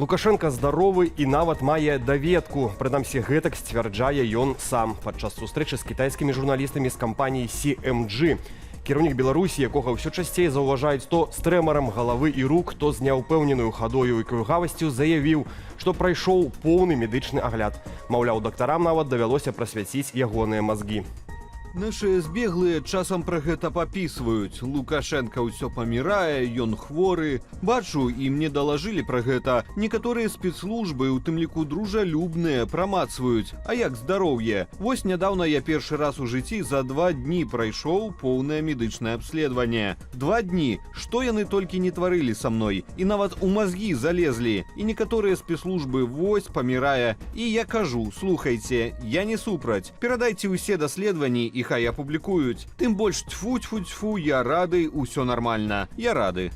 Лукашэнка здаровы і нават мае даведку. Прынамсі, гэтак сцвярджае ён сам падчас сустрэчы з кітайскімі журналістамі з кампаніі CMG. Кіраўнік Беларусі, якога ўсё часцей заўважаюць то з трэмарам галавы і рук, то з няўпэўненаю хадою і кульгавасцю, заявіў, што прайшоў поўны медычны агляд. Маўляў, дактарам нават давялося прасвяціць ягоныя мазгі. Нашыя збеглыя часам пра гэта папісваюць. Лукашэнка ўсё памірае, ён хворы. Бачу, і мне далажылі пра гэта. Некаторыя спецслужбы, у тым ліку дружалюбныя, прамацваюць. А як здароўе? Вось нядаўна я першы раз у жыцці за 2 дні прайшоў поўнае медычнае абследаванне. 2 дні. Што яны толькі не тварылі са мной. І нават у мазгі залезлі. І некаторыя спецслужбы: вось памірае. І я кажу: слухайце, я не супраць. Перадайце ўсе даследаванні, і хай апублікуюць. Тым больш, тьфу тьфу тьфу, я рады, усё нармальна. Я рады.